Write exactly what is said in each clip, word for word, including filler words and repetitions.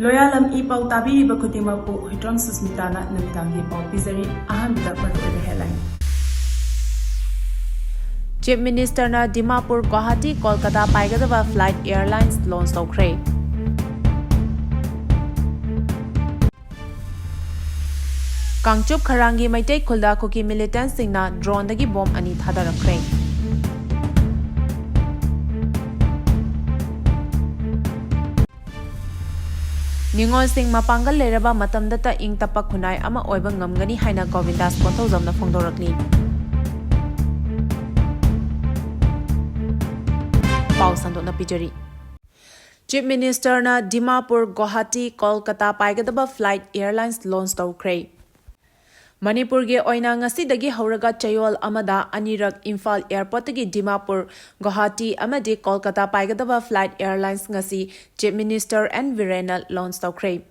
ꯂꯣꯌꯥꯂꯝ E ꯄꯥꯎ ꯇꯥꯕꯤꯔꯤꯕ ꯈꯨꯗꯤꯡꯃꯛꯄꯨ ꯍꯨꯏꯗ꯭ꯔꯣꯝ ꯁꯨꯁꯃꯤꯇꯥꯅ ꯅꯨꯃꯤꯗꯥꯡꯒꯤ ꯄꯥꯎ ꯄꯤꯖꯔꯤ꯫ ꯑꯍꯥꯟꯕꯗ ꯃꯔꯨꯑꯣꯏꯕ headline꯫ Chief Minister ꯅ ꯗꯤꯃꯥꯄꯨꯔ ꯒꯨꯋꯥꯍꯥꯇꯤ ꯀꯣꯜꯀꯇꯥ ꯄꯥꯏꯒꯗꯕ flight airlines launch ꯇꯧꯈ꯭ꯔꯦ꯫ ꯀꯥꯡꯆꯨꯞ ꯈꯔꯥꯡꯒꯤ ꯃꯩꯇꯩ ꯈꯨꯜꯗ ꯀꯨꯀꯤ militantꯁꯤꯡꯅ droneꯗꯒꯤ bomb ꯑꯅꯤ ꯊꯥꯗꯔꯛꯈ꯭ꯔꯦ꯫ ꯅꯤꯉꯣꯜꯁꯤꯡ ꯃꯄꯥꯡꯒꯜ ꯂꯩꯔꯕ ꯃꯇꯝꯗꯇ ꯏꯪ ꯇꯞꯄ ꯈꯨꯟꯅꯥꯏ ꯑꯃ ꯑꯣꯏꯕ ꯉꯝꯒꯅꯤ ꯍꯥꯏꯅ ꯒꯣꯕꯤꯟꯗꯥꯁ ꯀꯣꯟꯊꯧꯖꯝꯅ ꯐꯣꯡꯗꯣꯔꯛꯂꯤ꯫ ꯄꯥꯎ ꯁꯟꯗꯣꯛꯅ ꯄꯤꯖꯔꯤ꯫ Chief Minister ꯅ ꯗꯤꯃꯥꯄꯨꯔ ꯒꯨꯋꯥꯍꯥꯇꯤ ꯀꯣꯜꯀꯇꯥ ꯄꯥꯏꯒꯗꯕ flight airlines launch ꯇꯧꯈ꯭ꯔꯦ꯫ ꯃꯅꯤꯄꯨꯔꯒꯤ ꯑꯣꯏꯅ ꯉꯁꯤꯗꯒꯤ ꯍꯧꯔꯒ ꯆꯌꯣꯜ ꯑꯃꯗ ꯑꯅꯤꯔꯛ ꯏꯝꯐꯥꯜ airportꯇꯒꯤ ꯗꯤꯃꯥꯄꯨꯔ, ꯒꯨꯋꯥꯍꯥꯇꯤ ꯑꯃꯗꯤ ꯀꯣꯜꯀꯇꯥ ꯄꯥꯏꯒꯗꯕ flight airlines ꯉꯁꯤ Chief Minister N ꯕꯤꯔꯦꯟꯅ launch ꯇꯧꯈ꯭ꯔꯦ꯫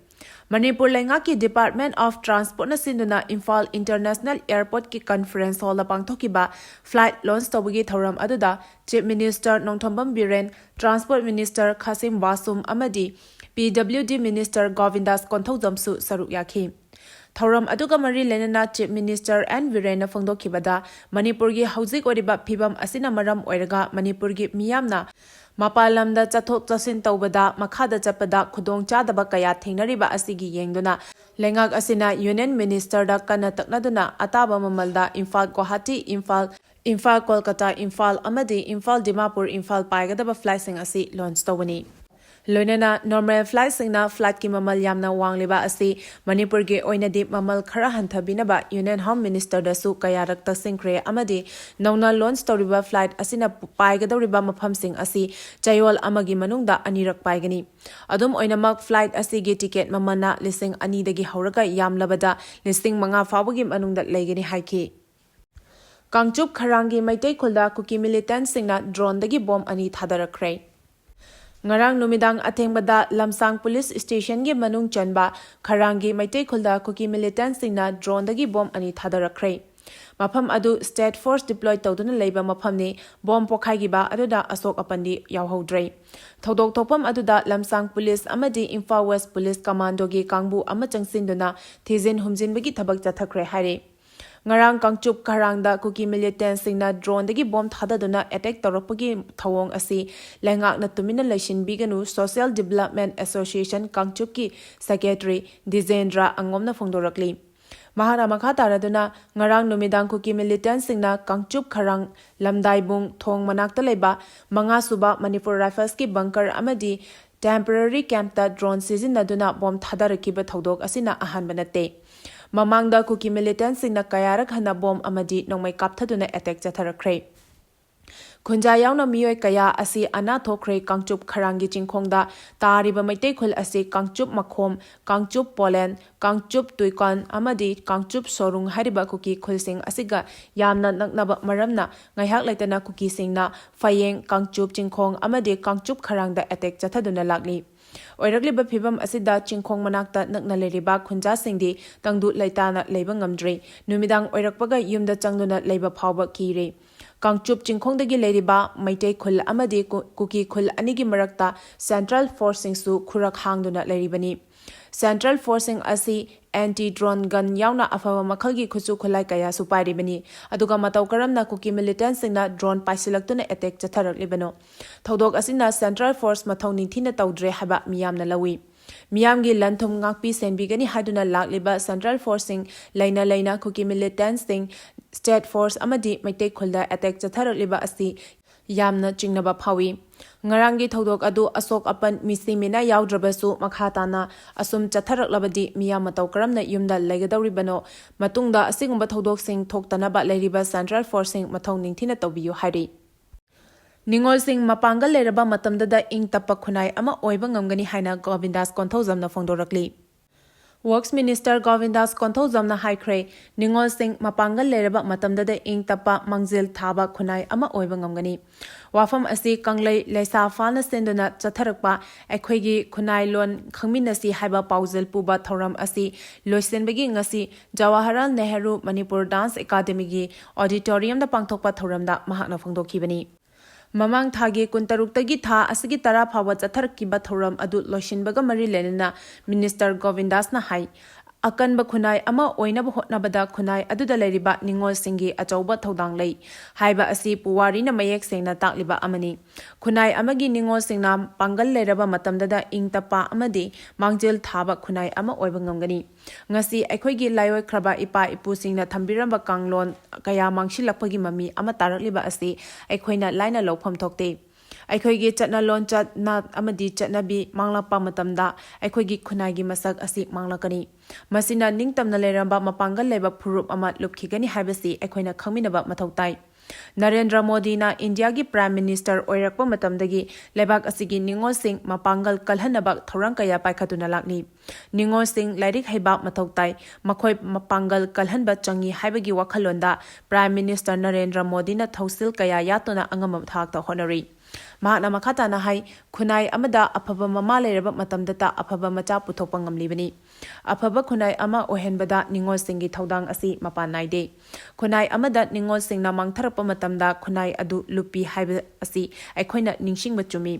ꯃꯅꯤꯄꯨꯔ ꯂꯩꯉꯥꯛꯀꯤ Department of Transportꯅ ꯁꯤꯟꯗꯨꯅ ꯏꯝꯐꯥꯜ International Airportꯀꯤ conference hallꯗ ꯄꯥꯡꯊꯣꯛꯈꯤꯕ flight launch ꯇꯧꯕꯒꯤ ꯊꯧꯔꯝ ꯑꯗꯨꯗ Chief Minister Nongthombam Biren, Transport Minister ꯈꯥꯁꯤꯝ ꯕꯥꯁꯨꯝ ꯑꯃꯗꯤ P W D Minister ꯒꯣꯕꯤꯟꯗꯥꯁ ꯀꯣꯟꯊꯧꯖꯝꯁꯨ ꯁꯔꯨꯛ ꯌꯥꯈꯤ꯫ ꯊꯧꯔꯝ ꯑꯗꯨꯒ ꯃꯔꯤ ꯂꯩꯅꯅ Chief Minister N ꯕꯤꯔꯦꯟꯅ ꯐꯣꯡꯗꯣꯛꯈꯤꯕꯗ, ꯃꯅꯤꯄꯨꯔꯒꯤ ꯍꯧꯖꯤꯛ ꯑꯣꯏꯔꯤꯕ ꯐꯤꯕꯝ ꯑꯁꯤꯅ ꯃꯔꯝ ꯑꯣꯏꯔꯒ ꯃꯅꯤꯄꯨꯔꯒꯤ ꯃꯤꯌꯥꯝꯅ ꯃꯄꯥꯟ ꯂꯝꯗ ꯆꯠꯊꯣꯛ ꯆꯠꯁꯤꯟ ꯇꯧꯕꯗ, ꯃꯈꯥꯗ ꯆꯠꯄꯗ ꯈꯨꯗꯣꯡꯆꯥꯗꯕ ꯀꯌꯥ ꯊꯦꯡꯅꯔꯤꯕ ꯑꯁꯤꯒꯤ ꯌꯦꯡꯗꯨꯅ, ꯂꯩꯉꯥꯛ ꯑꯁꯤꯅ Union Ministerꯗ ꯀꯟꯅ ꯇꯛꯅꯗꯨꯅ ꯑꯇꯥꯕ ꯃꯃꯜꯗ ꯏꯝꯐꯥꯜ ꯒꯨꯋꯥꯍꯥꯇꯤ, ꯏꯝꯐꯥꯜ, ꯏꯝꯐꯥꯜ ꯀꯣꯜꯀꯇꯥ, ꯏꯝꯐꯥꯜ ꯑꯃꯗꯤ ꯏꯝꯐꯥꯜ ꯗꯤꯃꯥꯄꯨꯔ, ꯏꯝꯐꯥꯜ ꯄꯥꯏꯒꯗꯕ flightꯁꯤꯡ ꯑꯁꯤ launch ꯇꯧꯕꯅꯤ꯫ ꯂꯣꯏꯅꯅ normal flightꯁꯤꯡꯅ flightꯀꯤ ꯃꯃꯜ ꯌꯥꯝꯅ ꯋꯥꯡꯂꯤꯕ ꯑꯁꯤ ꯃꯅꯤꯄꯨꯔꯒꯤ ꯑꯣꯏꯅꯗꯤ ꯃꯃꯜ ꯈꯔ ꯍꯟꯊꯕꯤꯅꯕ Union Home Ministerꯗꯁꯨ ꯀꯌꯥꯔꯛ ꯇꯛꯁꯤꯟꯈ꯭ꯔꯦ ꯑꯃꯗꯤ ꯅꯧꯅ launch ꯇꯧꯔꯤꯕ flight ꯑꯁꯤꯅ ꯄꯥꯏꯒꯗꯧꯔꯤꯕ ꯃꯐꯝꯁꯤꯡ ꯑꯁꯤ ꯆꯌꯣꯜ ꯑꯃꯒꯤ ꯃꯅꯨꯡꯗ ꯑꯅꯤꯔꯛ ꯄꯥꯏꯒꯅꯤ꯫ ꯑꯗꯨꯝ ꯑꯣꯏꯅꯃꯛ, flight ꯑꯁꯤꯒꯤ ticket ꯃꯃꯜꯅ ꯂꯤꯁꯤꯡ ꯑꯅꯤꯗꯒꯤ ꯍꯧꯔꯒ ꯌꯥꯝꯂꯕꯗ ꯂꯤꯁꯤꯡ ꯃꯉꯥ ꯐꯥꯎꯕꯒꯤ ꯃꯅꯨꯡꯗ ꯂꯩꯒꯅꯤ ꯍꯥꯏꯈꯤ꯫ ꯀꯥꯡꯆꯨꯞ ꯈꯔꯥꯡꯒꯤ ꯃꯩꯇꯩ ꯈꯨꯜꯗ ꯀꯨꯀꯤ militantꯁꯤꯡꯅ droneꯗꯒꯤ bomb ꯑꯅꯤ ꯊꯥꯗꯔꯛꯈ꯭ꯔꯦ꯫ ꯉꯔꯥꯡ ꯅꯨꯃꯤꯗꯥꯡ ꯑꯊꯦꯡꯕꯗ ꯂꯝꯁꯥꯡ police stationꯒꯤ ꯃꯅꯨꯡ ꯆꯟꯕ ꯈꯔꯥꯡꯒꯤ ꯃꯩꯇꯩ ꯈꯨꯜꯗ ꯀꯨꯀꯤ militantꯁꯤꯡꯅ droneꯗꯒꯤ bomb ꯑꯅꯤ ꯊꯥꯗꯔꯛꯈ꯭ꯔꯦ꯫ ꯃꯐꯝ ꯑꯗꯨ state force deploy ꯇꯧꯗꯨꯅ ꯂꯩꯕ ꯃꯐꯝꯅꯤ꯫ ꯕꯣꯝ ꯄꯣꯈꯥꯏꯈꯤꯕ ꯑꯗꯨꯗ ꯑꯁꯣꯛ ꯑꯄꯟꯗꯤ ꯌꯥꯎꯍꯧꯗ꯭ꯔꯦ꯫ ꯊꯧꯗꯣꯛ ꯊꯣꯛꯐꯝ ꯑꯗꯨꯗ ꯂꯝꯁꯥꯡ ꯄꯨꯂꯤꯁ ꯑꯃꯗꯤ ꯏꯝꯐꯥꯜ ꯋꯦꯁ ꯄꯨꯂꯤꯁ ꯀꯃꯥꯟꯗꯣꯒꯤ ꯀꯥꯡꯕꯨ ꯑꯃ ꯆꯪꯁꯤꯟꯗꯨꯅ ꯊꯤꯖꯤꯟ ꯍꯨꯝꯖꯤꯟꯕꯒꯤ ꯊꯕꯛ ꯆꯠꯊꯈ꯭ꯔꯦ ꯍꯥꯏꯔꯤ꯫ ꯉꯔꯥꯡ ꯀꯥꯡꯆꯨꯞ ꯈꯔꯥꯡꯗ ꯀꯨꯀꯤ ꯃꯤꯂꯤꯇꯦꯟꯁꯤꯡꯅ ꯗ꯭ꯔꯣꯟꯗꯒꯤ ꯕꯣꯝ ꯊꯥꯗꯗꯨꯅ ꯑꯦꯇꯦꯛ ꯇꯧꯔꯛꯄꯒꯤ ꯊꯧꯑꯣꯡ ꯑꯁꯤ ꯂꯩꯉꯥꯛꯅ ꯇꯨꯃꯤꯟꯅ ꯂꯩꯁꯤꯟꯕꯤꯒꯅꯨ, ꯁꯣꯁꯤꯌꯦꯜ ꯗꯤꯕꯂꯞꯃꯦꯟ ꯑꯦꯁꯣꯁꯤꯌꯦꯁꯟ ꯀꯥꯡꯆꯨꯞꯀꯤ ꯁꯦꯀ꯭ꯔꯦꯇꯔꯤ ꯗꯤꯖꯦꯟꯗ꯭ꯔ ꯑꯉꯣꯝꯅ ꯐꯣꯡꯗꯣꯔꯛꯂꯤ꯫ ꯃꯍꯥꯛꯅ ꯃꯈꯥ ꯇꯥꯔꯗꯨꯅ ꯉꯔꯥꯡ ꯅꯨꯃꯤꯗꯥꯡ ꯀꯨꯀꯤ ꯃꯤꯂꯤꯇꯦꯟꯁꯤꯡꯅ ꯀꯥꯡꯆꯨꯞ ꯈꯔꯥꯡ ꯂꯝꯗꯥꯏꯕꯨꯡ ꯊꯣꯡ ꯃꯅꯥꯛꯇ ꯂꯩꯕ ꯃꯉꯥ ꯁꯨꯕ ꯃꯅꯤꯄꯨꯔ ꯔꯥꯏꯐꯜꯁꯀꯤ ꯕꯪꯀꯔ ꯑꯃꯗꯤ ꯇꯦꯝꯄꯔꯔꯤ ꯀꯦꯝꯞꯇ ꯗ꯭ꯔꯣꯟ ꯁꯤꯖꯤꯟꯅꯗꯨꯅ ꯕꯣꯝ ꯊꯥꯗꯔꯛꯈꯤꯕ ꯊꯧꯗꯣꯛ ꯑꯁꯤꯅ ꯑꯍꯥꯟꯕ ꯅꯠꯇꯦ꯫ ꯃꯃꯥꯡꯗ ꯀꯨꯀꯤ ꯃꯤꯂꯤꯇꯦꯟꯁꯤꯡꯅ ꯀꯌꯥꯔꯛ ꯍꯟꯅ ꯕꯣꯝ ꯑꯃꯗꯤ ꯅꯣꯡꯃꯩ ꯀꯥꯞꯊꯗꯨꯅ ꯑꯦꯇꯦꯛ ꯆꯠꯊꯔꯛꯈ꯭ꯔꯦ꯫ ꯈꯨꯟꯖꯥ ꯌꯥꯎꯅ ꯃꯤꯑꯣꯏ ꯀꯌꯥ ꯑꯁꯤ ꯑꯅꯥ ꯊꯣꯛꯈ꯭ꯔꯦ꯫ ꯀꯥꯡꯆꯨꯞ ꯈꯔꯥꯡꯒꯤ ꯆꯤꯡꯈꯣꯡꯗ ꯇꯥꯔꯤꯕ ꯃꯩꯇꯩ ꯈꯨꯜ ꯑꯁꯤ ꯀꯥꯡꯆꯨꯞ ꯃꯈꯣꯝ, ꯀꯥꯡꯆꯨꯞ ꯄꯣꯂꯦꯟ, ꯀꯥꯡꯆꯨꯞ ꯇꯨꯏꯀꯥꯟ ꯑꯃꯗꯤ ꯀꯥꯡꯆꯨꯞ ꯁꯣꯔꯨꯡ ꯍꯥꯏꯔꯤꯕ ꯀꯨꯀꯤ ꯈꯨꯜꯁꯤꯡ ꯑꯁꯤꯒ ꯌꯥꯝꯅ ꯅꯛꯅꯕ ꯃꯔꯝꯅ ꯉꯥꯏꯍꯥꯛ ꯂꯩꯇꯅ ꯀꯨꯀꯤꯁꯤꯡꯅ ꯐꯌꯦꯡ, ꯀꯥꯡꯆꯨꯞ ꯆꯤꯡꯈꯣꯡ ꯑꯃꯗꯤ ꯀꯥꯡꯆꯨꯞ ꯈꯔꯥꯡꯗ ꯑꯦꯇꯦꯛ ꯆꯠꯊꯗꯨꯅ ꯂꯥꯛꯂꯤ꯫ ꯑꯣꯏꯔꯛꯂꯤꯕ ꯐꯤꯕꯝ ꯑꯁꯤꯗ ꯆꯤꯡꯈꯣꯡ ꯃꯅꯥꯛꯇ ꯅꯛꯅ ꯂꯩꯔꯤꯕ ꯈꯨꯟꯖꯥꯁꯤꯡꯗꯤ ꯇꯪꯗꯨ ꯂꯩꯇꯥꯅ ꯂꯩꯕ ꯉꯝꯗ꯭ꯔꯦ꯫ ꯅꯨꯃꯤꯗꯥꯡ ꯑꯣꯏꯔꯛꯄꯒ ꯌꯨꯝꯗ ꯆꯪꯗꯨꯅ ꯂꯩꯕ ꯐꯥꯎꯕ ꯀꯤꯔꯦ꯫ ꯀꯥꯡꯆꯨꯞ ꯆꯤꯡꯈꯣꯡꯗꯒꯤ ꯂꯩꯔꯤꯕ ꯃꯩꯇꯩ ꯈꯨꯜ ꯑꯃꯗꯤ ꯀꯨ-, ꯀꯨꯀꯤ ꯈꯨꯜ ꯑꯅꯤꯒꯤ ꯃꯔꯛꯇ ꯁꯦꯟꯇ꯭ꯔꯦꯜ ꯐꯣꯔꯁꯁꯤꯡꯁꯨ ꯈꯨꯔꯛ ꯍꯥꯡꯗꯨꯅ ꯂꯩꯔꯤꯕꯅꯤ꯫ ꯁꯦꯟꯇ꯭ꯔꯦꯜ ꯐꯣꯔꯁꯁꯤꯡ ꯑꯁꯤ ꯑꯦꯟꯇꯤ ꯗ꯭ꯔꯣꯟ ꯒꯟ ꯌꯥꯎꯅ ꯑꯐꯕ ꯃꯈꯜꯒꯤ ꯈꯨꯠꯁꯨ ꯈꯨꯠꯂꯥꯏ ꯀꯌꯥꯁꯨ ꯄꯥꯏꯔꯤꯕꯅꯤ꯫ ꯑꯗꯨꯒ ꯃꯇꯧ ꯀꯔꯝꯅ ꯀꯨꯀꯤ ꯃꯤꯂꯤꯇꯦꯟꯁꯤꯡꯅ ꯗ꯭ꯔꯣꯟ ꯄꯥꯏꯁꯤꯜꯂꯛꯇꯨꯅ ꯑꯦꯇꯦꯛ ꯆꯠꯊꯔꯛꯂꯤꯕꯅꯣ? ꯊꯧꯗꯣꯛ ꯑꯁꯤꯅ ꯁꯦꯟꯇ꯭ꯔꯦꯜ ꯐꯣꯔꯁ ꯃꯊꯧ ꯅꯤꯡꯊꯤꯅ ꯇꯧꯗ꯭ꯔꯦ ꯍꯥꯏꯕ ꯃꯤꯌꯥꯝꯅ ꯂꯧꯏ꯫ ꯃꯤꯌꯥꯝꯒꯤ ꯂꯟ ꯊꯨꯝ ꯉꯥꯛꯄꯤ ꯁꯦꯟꯕꯤꯒꯅꯤ ꯍꯥꯏꯗꯨꯅ ꯂꯥꯛꯂꯤꯕ ꯁꯦꯟꯇ꯭ꯔꯦꯜ ꯐꯣꯔꯁꯁꯤꯡ ꯂꯩꯅ ꯂꯩꯅ ꯀꯨꯀꯤ ꯃꯤꯂꯤꯇꯦꯟꯁꯤꯡ, ꯁ꯭ꯇꯦꯠ ꯐꯣꯔꯁ ꯑꯃꯗꯤ ꯃꯩꯇꯩ ꯈꯨꯜꯗ ꯑꯦꯇꯦꯛ ꯆꯠꯊꯔꯛꯂꯤꯕ ꯑꯁꯤ ꯌꯥꯝꯅ ꯆꯤꯡꯅꯕ ꯐꯥꯎꯏ꯫ ꯉꯔꯥꯡꯒꯤ ꯊꯧꯗꯣꯛ ꯑꯗꯨ ꯑꯁꯣꯛ ꯑꯄꯟ, ꯃꯤꯁꯤ ꯃꯤꯅꯥ ꯌꯥꯎꯗ꯭ꯔꯕꯁꯨ, ꯃꯈꯥ ꯇꯥꯅ ꯑꯁꯨꯝ ꯆꯠꯊꯔꯛꯂꯕꯗꯤ ꯃꯤꯌꯥꯝ ꯃꯇꯧ ꯀꯔꯝꯅ ꯌꯨꯝꯗ ꯂꯩꯒꯗꯧꯔꯤꯕꯅꯣ? ꯃꯇꯨꯡꯗ ꯑꯁꯤꯒꯨꯝꯕ ꯊꯧꯗꯣꯛꯁꯤꯡ ꯊꯣꯛꯇꯅꯕ ꯂꯩꯔꯤꯕ ꯁꯦꯟꯇ꯭ꯔꯦꯜ ꯐꯣꯔꯁꯁꯤꯡ ꯃꯊꯧ ꯅꯤꯡꯊꯤꯅ ꯇꯧꯕꯤꯌꯨ ꯍꯥꯏꯔꯤ꯫ ꯅꯤꯉꯣꯜꯁꯤꯡ ꯃꯄꯥꯡꯒꯜ ꯂꯩꯔꯕ ꯃꯇꯝꯗꯗ ꯏꯪ ꯇꯞꯄ ꯈꯨꯟꯅꯥꯏ ꯑꯃ ꯑꯣꯏꯕ ꯉꯝꯒꯅꯤ ꯍꯥꯏꯅ ꯒꯣꯕꯤꯟꯗꯥꯁ ꯀꯣꯟꯊꯧꯖꯝꯅ ꯐꯣꯡꯗꯣꯔꯛꯂꯤ꯫ Works Minister Govindas Konthoujamna ꯍꯥꯏꯈ꯭ꯔꯦ, ꯅꯤꯉꯣꯜꯁꯤꯡ ꯃꯄꯥꯡꯒꯜ ꯂꯩꯔꯕ ꯃꯇꯝꯗꯗ ꯏꯪ ꯇꯞꯄ, ꯃꯥꯡꯖꯤꯜ ꯊꯥꯕ ꯈꯨꯟꯅꯥꯏ ꯑꯃ ꯑꯣꯏꯕ ꯉꯝꯒꯅꯤ꯫ ꯋꯥꯐꯝ ꯑꯁꯤ ꯀꯪꯂꯩ ꯂꯩꯁꯥ ꯐꯥꯜꯅ ꯁꯤꯟꯗꯨꯅ ꯆꯠꯊꯔꯛꯄ ꯑꯩꯈꯣꯏꯒꯤ ꯈꯨꯟꯅꯥꯏ ꯂꯣꯟ ꯈꯪꯃꯤꯟꯅꯁꯤ ꯍꯥꯏꯕ ꯄꯥꯎꯖꯦꯜ ꯄꯨꯕ ꯊꯧꯔꯝ ꯑꯁꯤ ꯂꯣꯏꯁꯤꯟꯕꯒꯤ ꯉꯁꯤ ꯖꯋꯥꯍꯔꯂꯥꯜ ꯅꯦꯍꯔꯨ ꯃꯅꯤꯄꯨꯔ ꯗꯥꯟꯁ ꯑꯦꯀꯥꯗꯃꯤꯒꯤ ꯑꯣꯗꯤꯇꯣꯔꯤꯌꯝꯗ ꯄꯥꯡꯊꯣꯛꯄ ꯊꯧꯔꯝꯗ ꯃꯍꯥꯛꯅ ꯐꯣꯡꯗꯣꯛꯈꯤꯕꯅꯤ꯫ ꯃꯃꯥꯡ ꯊꯥꯒꯤ ꯀꯨꯟꯇꯔꯨꯛꯇꯒꯤ ꯊꯥ ꯑꯁꯤꯒꯤ ꯇꯔꯥ ꯐꯥꯎꯕ ꯆꯠꯊꯔꯛꯈꯤꯕ ꯊꯧꯔꯝ ꯑꯗꯨ ꯂꯣꯏꯁꯤꯟꯕꯒ ꯃꯔꯤ ꯂꯩꯅꯅ ꯃꯤꯅꯤꯁꯇꯔ ꯒꯣꯕꯤꯟꯗꯥꯁꯅ ꯍꯥꯏ, ꯑꯀꯟꯕ ꯈꯨꯟꯅꯥꯏ ꯑꯃ ꯑꯣꯏꯅꯕ ꯍꯣꯠꯅꯕꯗ ꯈꯨꯟꯅꯥꯏ ꯑꯗꯨꯗ ꯂꯩꯔꯤꯕ ꯅꯤꯉꯣꯜꯁꯤꯡꯒꯤ ꯑꯆꯧꯕ ꯊꯧꯗꯥꯡ ꯂꯩ ꯍꯥꯏꯕ ꯑꯁꯤ ꯄꯨꯋꯥꯔꯤꯅ ꯃꯌꯦꯛ ꯁꯦꯡꯅ ꯇꯥꯛꯂꯤꯕ ꯑꯃꯅꯤ꯫ ꯈꯨꯟꯅꯥꯏ ꯑꯃꯒꯤ ꯅꯤꯉꯣꯜꯁꯤꯡꯅ ꯄꯥꯡꯒꯜ ꯂꯩꯔꯕ ꯃꯇꯝꯗꯗ ꯏꯪ ꯇꯞꯄ ꯑꯃꯗꯤ ꯃꯥꯡꯖꯤꯜ ꯊꯥꯕ ꯈꯨꯟꯅꯥꯏ ꯑꯃ ꯑꯣꯏꯕ ꯉꯝꯒꯅꯤ꯫ ꯉꯁꯤ ꯑꯩꯈꯣꯏꯒꯤ ꯂꯥꯏꯑꯣꯏꯈ꯭ꯔꯕ ꯏꯄꯥ ꯏꯄꯨꯁꯤꯡꯅ ꯊꯝꯕꯤꯔꯝꯕ ꯀꯥꯡꯂꯣꯟ ꯀꯌꯥ ꯃꯥꯡꯁꯤꯜꯂꯛꯄꯒꯤ ꯃꯃꯤ ꯑꯃ ꯇꯥꯔꯛꯂꯤꯕ ꯑꯁꯤ ꯑꯩꯈꯣꯏꯅ ꯂꯥꯏꯅ ꯂꯧꯐꯝ ꯊꯣꯛꯇꯦ꯫ ꯑꯩꯈꯣꯏꯒꯤ ꯆꯠꯅ ꯂꯣꯟꯆꯠ, ꯅꯥꯠ ꯑꯃꯗꯤ ꯆꯠꯅꯕꯤ ꯃꯥꯡꯂꯛꯄ ꯃꯇꯝꯗ ꯑꯩꯈꯣꯏꯒꯤ ꯈꯨꯟꯅꯥꯏꯒꯤ ꯃꯁꯛ ꯑꯁꯤ ꯃꯥꯡꯂꯛꯀꯅꯤ꯫ ꯃꯁꯤꯅ ꯅꯤꯡꯇꯝꯅ ꯂꯩꯔꯝꯕ ꯃꯄꯥꯡꯒꯜ ꯂꯩꯕ ꯐꯨꯔꯨꯞ ꯑꯃ ꯂꯨꯞꯈꯤꯒꯅꯤ ꯍꯥꯏꯕꯁꯤ ꯑꯩꯈꯣꯏꯅ ꯈꯪꯃꯤꯟꯅꯕ ꯃꯊꯧ ꯇꯥꯏ꯫ ꯅꯔꯦꯟꯗ꯭ꯔ ꯃꯣꯗꯤꯅ ꯏꯟꯗꯤꯌꯥꯒꯤ Prime Minister ꯑꯣꯏꯔꯛꯄ ꯃꯇꯝꯗꯒꯤ ꯂꯩꯕꯥꯛ ꯑꯁꯤꯒꯤ ꯅꯤꯉꯣꯜꯁꯤꯡ ꯃꯄꯥꯡꯒꯜ ꯀꯜꯍꯟꯅꯕ ꯊꯧꯔꯥꯡ ꯀꯌꯥ ꯄꯥꯏꯈꯠꯇꯨꯅ ꯂꯥꯛꯂꯤ꯫ ꯅꯤꯉꯣꯜꯁꯤꯡ ꯂꯥꯏꯔꯤꯛ ꯍꯩꯕ ꯃꯊꯧ ꯇꯥꯏ, ꯃꯈꯣꯏ ꯃꯄꯥꯡꯒꯜ ꯀꯜꯍꯟꯕ ꯆꯪꯏ ꯍꯥꯏꯕꯒꯤ ꯋꯥꯈꯜꯂꯣꯟꯗ Prime Minister ꯅꯔꯦꯟꯗ꯭ꯔ ꯃꯣꯗꯤꯅ ꯊꯧꯁꯤꯜ ꯀꯌꯥ ꯌꯥꯠꯇꯨꯅ ꯑꯉꯝꯕ ꯊꯥꯛꯇ ꯍꯣꯠꯅꯔꯤ꯫ ꯃꯍꯥꯛꯅ ꯃꯈꯥ ꯇꯥꯅ ꯍꯥꯏ, ꯈꯨꯟꯅꯥꯏ ꯑꯃꯗ ꯑꯐꯕ ꯃꯃꯥ ꯂꯩꯔꯕ ꯃꯇꯝꯗꯇ ꯑꯐꯕ ꯃꯆꯥ ꯄꯨꯊꯣꯛꯄ ꯉꯝꯂꯤꯕꯅꯤ꯫ ꯑꯐꯕ ꯈꯨꯟꯅꯥꯏ ꯑꯃ ꯑꯣꯏꯍꯟꯕꯗ ꯅꯤꯉꯣꯜꯁꯤꯡꯒꯤ ꯊꯧꯗꯥꯡ ꯑꯁꯤ ꯃꯄꯥꯟ ꯅꯥꯏꯗꯦ꯫ ꯈꯨꯟꯅꯥꯏ ꯑꯃꯗ ꯅꯤꯉꯣꯜꯁꯤꯡꯅ ꯃꯥꯡꯊꯔꯛꯄ ꯃꯇꯝꯗ ꯈꯨꯟꯅꯥꯏ ꯑꯗꯨ ꯂꯨꯞꯄꯤ ꯍꯥꯏꯕ ꯑꯁꯤ ꯑꯩꯈꯣꯏꯅ ꯅꯤꯡꯁꯤꯡꯕ ꯆꯨꯝꯃꯤ꯫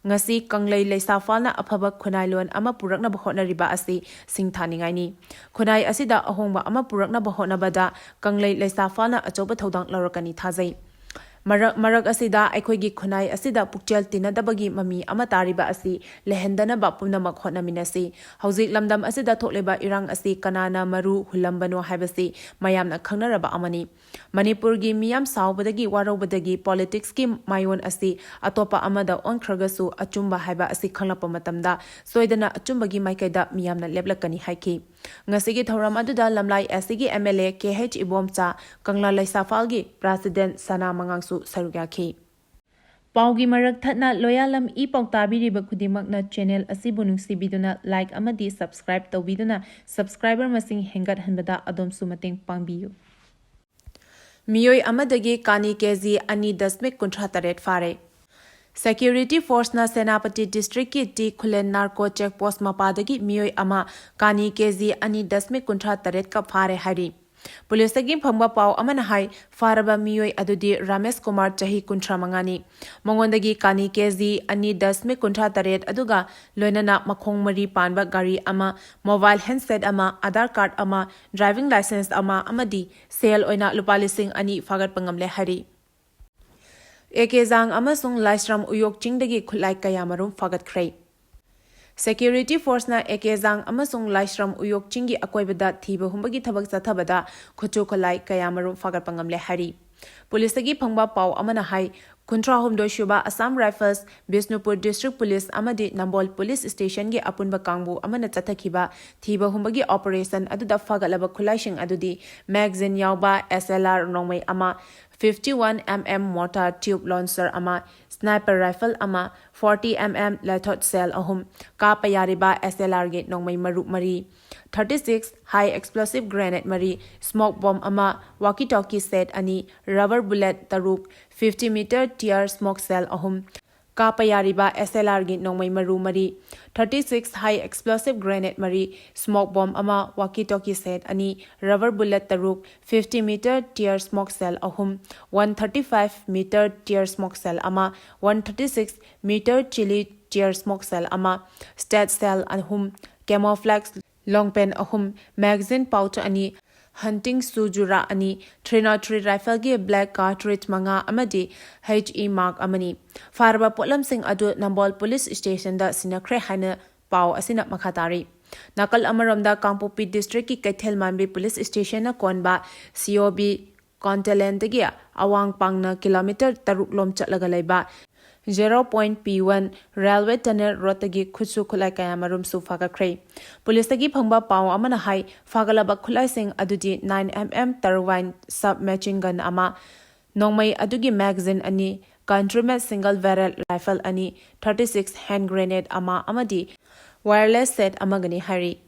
ꯉꯁꯤ ꯀꯪꯂꯩ ꯂꯩꯁꯥꯐꯥꯜꯅ ꯑꯐꯕ ꯈꯨꯟꯅꯥꯏꯂꯣꯟ ꯑꯃ ꯄꯨꯔꯛꯅꯕ ꯍꯣꯠꯅꯔꯤꯕ ꯑꯁꯤ ꯁꯤꯡꯊꯥꯅꯤꯡꯉꯥꯏꯅꯤ꯫ ꯈꯨꯟꯅꯥꯏ ꯑꯁꯤꯗ ꯑꯍꯣꯡꯕ ꯑꯃ ꯄꯨꯔꯛꯅꯕ ꯍꯣꯠꯅꯕꯗ ꯀꯪꯂꯩ ꯂꯩꯁꯥꯐꯥꯜꯅ ꯑꯆꯧꯕ ꯊꯧꯗꯥꯡ ꯂꯧꯔꯛꯀꯅꯤ ꯊꯥꯖꯩ꯫ ꯃꯔꯛ, ꯃꯔꯛ ꯑꯁꯤꯗ ꯑꯩꯈꯣꯏꯒꯤ ꯈꯨꯟꯅꯥꯏ ꯑꯁꯤꯗ ꯄꯨꯛꯆꯦꯜ ꯇꯤꯟꯅꯗꯕꯒꯤ ꯃꯃꯤ ꯑꯃ ꯇꯥꯔꯤꯕ ꯑꯁꯤ ꯂꯩꯍꯟꯗꯅꯕ ꯄꯨꯝꯅꯃꯛ ꯍꯣꯠꯅꯃꯤꯟꯅꯁꯤ꯫ ꯍꯧꯖꯤꯛ ꯂꯝꯗꯝ ꯑꯁꯤꯗ ꯊꯣꯛꯂꯤꯕ ꯏꯔꯥꯡ ꯑꯁꯤ ꯀꯅꯥꯅ ꯃꯔꯨ ꯍꯨꯜꯂꯝꯕꯅꯣ ꯍꯥꯏꯕꯁꯤ ꯃꯌꯥꯝꯅ ꯈꯪꯅꯔꯕ ꯑꯃꯅꯤ꯫ ꯃꯅꯤꯄꯨꯔꯒꯤ ꯃꯤꯌꯥꯝ ꯁꯥꯎꯕꯗꯒꯤ ꯋꯥꯔꯧꯕꯗꯒꯤ politics ꯀꯤ ꯃꯥꯏꯑꯣꯟ ꯑꯁꯤ ꯑꯇꯣꯞꯄ ꯑꯃꯗ ꯑꯣꯟꯈ꯭ꯔꯒꯁꯨ ꯑꯆꯨꯝꯕ ꯍꯥꯏꯕ ꯑꯁꯤ ꯈꯪꯂꯛꯄ ꯃꯇꯝꯗ ꯁꯣꯏꯗꯅ ꯑꯆꯨꯝꯕꯒꯤ ꯃꯥꯏꯀꯩꯗ ꯃꯤꯌꯥꯝꯅ ꯂꯦꯞꯂꯛꯀꯅꯤ ꯍꯥꯏꯈꯤ꯫ ꯉꯁꯤꯒꯤ ꯊꯧꯔꯝ ꯑꯗꯨꯗ ꯂꯝꯂꯥꯏ SC ꯒꯤ MLA ꯀꯦ ꯑꯩꯆ ꯏꯕꯣꯝꯆꯥ, ꯀꯪꯂꯥ ꯂꯩꯁꯥꯐꯥꯜꯒꯤ President ꯁꯅꯥ ꯃꯉꯥꯡꯁꯨ ꯁꯔꯨꯛ ꯌꯥꯈꯤ꯫ ꯄꯥꯎꯒꯤ ꯃꯔꯛ ꯊꯠꯅ ꯂꯣꯌꯥꯂꯝ ꯏ ꯄꯥꯎ ꯇꯥꯕꯤꯔꯤꯕ ꯈꯨꯗꯤꯡꯃꯛꯅ channel ꯑꯁꯤꯕꯨ ꯅꯨꯡꯁꯤꯕꯤꯗꯨꯅ like ꯑꯃꯗꯤ subscribe ꯇꯧꯕꯤꯗꯨꯅ subscriber ꯃꯁꯤꯡ ꯍꯦꯟꯒꯠꯍꯟꯕꯗ ꯑꯗꯣꯝꯁꯨ ꯃꯇꯦꯡ ꯄꯥꯡꯕꯤꯌꯨ꯫ ꯃꯤꯑꯣꯏ ꯑꯃꯗꯒꯤ ꯀꯥꯅꯤ ꯀꯦꯖꯤ ꯑꯅꯤ ꯗꯁꯃꯤꯛ ꯀꯨꯟꯊ꯭ꯔꯥ ꯇꯔꯦꯠ ꯐꯥꯔꯦ꯫ Security forceꯅ ꯁꯦꯅꯥꯄꯇꯤ districtꯀꯤ T Khullen narco check post ꯃꯄꯥꯗꯒꯤ ꯃꯤꯑꯣꯏ ꯑꯃ ꯀꯥꯅꯤ ꯀꯦꯖꯤ ꯑꯅꯤ ꯗꯁꯃꯤꯛ ꯀꯨꯟꯊ꯭ꯔꯥ ꯇꯔꯦꯠꯀ ꯐꯥꯔꯦ ꯍꯥꯏꯔꯤ꯫ ꯄꯨꯂꯤꯁꯇꯒꯤ ꯐꯪꯕ ꯄꯥꯎ ꯑꯃꯅ ꯍꯥꯏ, ꯐꯥꯔꯕ ꯃꯤꯑꯣꯏ ꯑꯗꯨꯗꯤ ꯔꯥꯃꯦꯁ ꯀꯨꯃꯥꯔ, ꯆꯍꯤ ꯀꯨꯟꯊ꯭ꯔꯥ ꯃꯉꯥꯅꯤ꯫ ꯃꯉꯣꯟꯗꯒꯤ ꯀꯥꯅꯤ ꯀꯦꯖꯤ ꯑꯅꯤ ꯗꯁꯃꯤꯛ ꯀꯨꯟꯊ꯭ꯔꯥ ꯇꯔꯦꯠ ꯑꯗꯨꯒ ꯂꯣꯏꯅꯅ ꯃꯈꯣꯡ ꯃꯔꯤ ꯄꯥꯟꯕ ꯒꯥꯔꯤ ꯑꯃ, mobile handset ꯑꯃ, Aadhaar card ꯑꯃ, driving licence ꯑꯃ ꯑꯃꯗꯤ ꯁꯦꯜ ꯑꯣꯏꯅ ꯂꯨꯄꯥ ꯂꯤꯁꯤꯡ ꯑꯅꯤ ꯐꯥꯒꯠꯄ ꯉꯝꯂꯦ ꯍꯥꯏꯔꯤ꯫ ꯑꯦꯀꯦꯖꯥꯡ ꯑꯃꯁꯨꯡ ꯂꯥꯏꯁ꯭ꯔꯝ ꯎꯌꯣꯛ ꯆꯤꯡꯗꯒꯤ ꯈꯨꯠꯂꯥꯏ ꯀꯌꯥꯃꯔꯨꯝ ꯐꯥꯒꯠꯈ꯭ꯔꯦ꯫ Security forceꯅ ꯑꯦꯀꯦꯖꯥꯡ ꯑꯃꯁꯨꯡ ꯂꯥꯏꯁ꯭ꯔꯝ ꯎꯌꯣꯛ ꯆꯤꯡꯒꯤ ꯑꯀꯣꯏꯕꯗ ꯊꯤꯕ ꯍꯨꯝꯕꯒꯤ ꯊꯕꯛ ꯆꯠꯊꯕꯗ ꯈꯨꯠꯁꯨ ꯈꯨꯠꯂꯥꯏ ꯀꯌꯥꯃꯔꯨꯝ ꯐꯥꯒꯠꯄ ꯉꯝꯂꯦ ꯍꯥꯏꯔꯤ꯫ ꯄꯨꯂꯤꯁꯇꯒꯤ ꯐꯪꯕ ꯄꯥꯎ ꯑꯃꯅ ꯍꯥꯏ, ꯀꯨꯟꯊ꯭ꯔꯥꯍꯨꯝꯗꯣꯏ ꯁꯨꯕ Assam Rifles, Bishnupur district police ꯑꯃꯗꯤ ꯅꯝꯕꯣꯜ police stationꯒꯤ ꯑꯄꯨꯟꯕ ꯀꯥꯡꯕꯨ ꯑꯃꯅ ꯆꯠꯊꯈꯤꯕ ꯊꯤꯕ ꯍꯨꯝꯕꯒꯤ operation ꯑꯗꯨꯗ ꯐꯥꯒꯠꯂꯕ ꯈꯨꯠꯂꯥꯏꯁꯤꯡ ꯑꯗꯨꯗꯤ magazine ꯌꯥꯎꯕ S L R ꯅꯣꯡꯃꯩ ꯑꯃ, fifty one M M mortar tube launcher ꯑꯃ, sniper rifle ꯑꯃ, forty M M lathot shell ꯑꯍꯨꯝ, ꯀꯥꯞꯄ ꯌꯥꯔꯤꯕ S L Rꯒꯤ ꯅꯣꯡꯃꯩ ꯃꯔꯨ ꯃꯔꯤ, thirty six high explosive grenade ꯃꯔꯤ, smoke bomb ꯑꯃ, walkie talkie set ꯑꯅꯤ, rubber bullet ꯇꯔꯨꯛ, fifty meter tear smoke shell ꯑꯍꯨꯝ, ꯀꯥꯞꯄ ꯌꯥꯔꯤꯕ S L Rꯒꯤ ꯅꯣꯡꯃꯩ ꯃꯔꯨ ꯃꯔꯤ, thirty six high explosive grenade ꯃꯔꯤ, smoke bomb ꯑꯃ, walkie talkie set ꯑꯅꯤ, rubber bullet ꯇꯔꯨꯛ, fifty meter tear smoke shell ꯑꯍꯨꯝ, one thirty five meter tear smoke shell ꯑꯃ, one thirty six meter chili tear smoke shell ꯑꯃ, stat shell ꯑꯍꯨꯝ, camouflage long pen ꯑꯍꯨꯝ, magazine pouch ꯑꯅꯤ, hunting shoe ꯖꯨꯔꯥ ꯑꯅꯤ, three nought three rifleꯒꯤ black cartridge ꯃꯉꯥ ꯑꯃꯗꯤ H E mark ꯑꯃꯅꯤ꯫ ꯐꯥꯔꯕ ꯄꯣꯠꯂꯝꯁꯤꯡ ꯑꯗꯨ ꯅꯝꯕꯣꯜ police stationꯗ ꯁꯤꯟꯅꯈ꯭ꯔꯦ ꯍꯥꯏꯅ ꯄꯥꯎ ꯑꯁꯤꯅ ꯃꯈꯥ ꯇꯥꯔꯤ꯫ ꯅꯥꯀꯜ ꯑꯃꯔꯣꯝꯗ ꯀꯥꯡꯄꯣꯛꯄꯤ districtꯀꯤ ꯀꯩꯊꯦꯜ ꯃꯥꯟꯕꯤ police stationꯅ ꯀꯣꯟꯕ C O B ꯀꯣꯟꯇꯦꯂꯦꯟꯗꯒꯤ ꯑꯋꯥꯡ ꯄꯥꯡꯅ kilometre ꯇꯔꯨꯛ ꯂꯣꯝ ꯆꯠꯂꯒ ꯂꯩꯕ zero point P one railway tunnel roadꯇꯒꯤ ꯈꯨꯠꯁꯨ ꯈꯨꯠꯂꯥꯏ ꯀꯌꯥꯃꯔꯨꯝꯁꯨ ꯐꯥꯒꯠꯈ꯭ꯔꯦ꯫ ꯄꯨꯂꯤꯁꯇꯒꯤ ꯐꯪꯕ ꯄꯥꯎ ꯑꯃꯅ ꯍꯥꯏ, ꯐꯥꯒꯠꯂꯕ ꯈꯨꯠꯂꯥꯏꯁꯤꯡ ꯑꯗꯨꯗꯤ nine M M Tarwine sub machine gun ꯑꯃ, ꯅꯣꯡꯃꯩ ꯑꯗꯨꯒꯤ magazine ꯑꯅꯤ, Countryman single barrel rifle ꯑꯅꯤ, thirty six hand grenade ꯑꯃ ꯑꯃꯗꯤ wireless set ꯑꯃꯒꯅꯤ ꯍꯥꯏꯔꯤ꯫